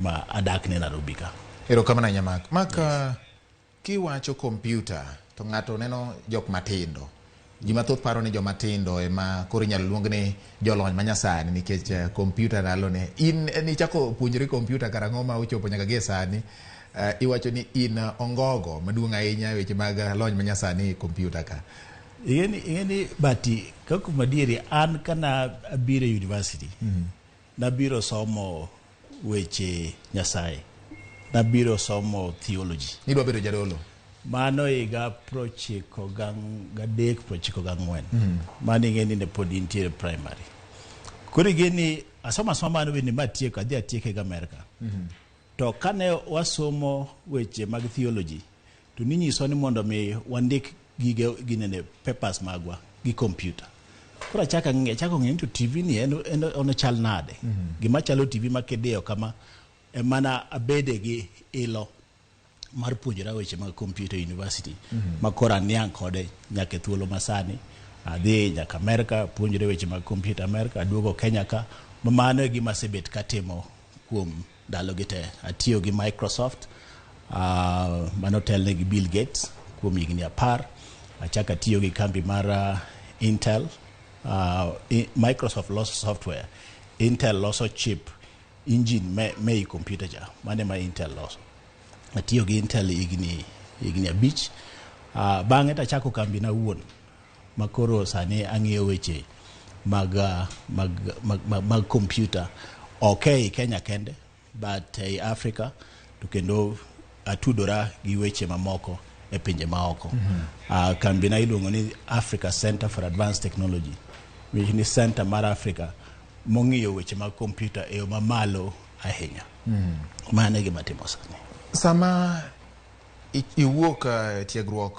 Ma adakne Nairobi ka. Erokamano ahinya, Mark. Mark, kiwacho kompyuta to ng'ato neno jok matindo. Ji mathoth paro ni joma tindo ema koro inyalo luong ni jolony manyasani nikech kompyuta ndalone. In nichako puonjori kompyuta karang'o ma ochopo nyaka gie sani iwacho ni in ongogo maduong' ahinya e weche mag lony manyasani e kompyuta ka? Ing'eni bati ka kuom adieri, an kana abiro e university, nabiro somo weche Nyasaye, nabiro somo theology. Nidwa bedo jadolo? Mano higa 93, 94. Mano ing'e ni ne pod intiere primary. Koro ing'e ni asomo asoma mano bende matieko, adhi atieke gi Amerka. To kane wasomo weche mag theology, to ninyiso ni mondo mi wandik gige ginene papers magwa gi kompyuta. Koro achako ang'e, achako ng'eyo ni to TV ni en ochal nade. Gima chalo TV ma kidiyo kama emana abede gi ilo mar puonjora weche mag computer university ma koro aniang' kode nyaka e thuolo masani. Adhi nyaka Amerka, puonjore weche mag computer Amerka, aduogo Kenya ka. Ma mano e gima asebet katimo kuom ndalo gi te. Atiyo gi Microsoft, manotelne gi Bill Gates kuom higni 10. Achako atiyo gi kambi mar Intel. Microsoft loso software, Intel loso chip engine me i computer cha, mano ema Intel loso. Atiyo gi Intel higni 5. Bang'e to achako kambi na awuon ma koro sani ang'iyo weche mag computer, ok ei Kenya kende but ei Africa, to kendo atudora gi weche mamoko e pinje maoko. Kambina iluongo ni Africa Center for Advanced Technology, which ni center mar Africa mong'iyo weche mag computer e yo mamalo ahinya. Mano e gima timo sani. Sama iwuok tiegruok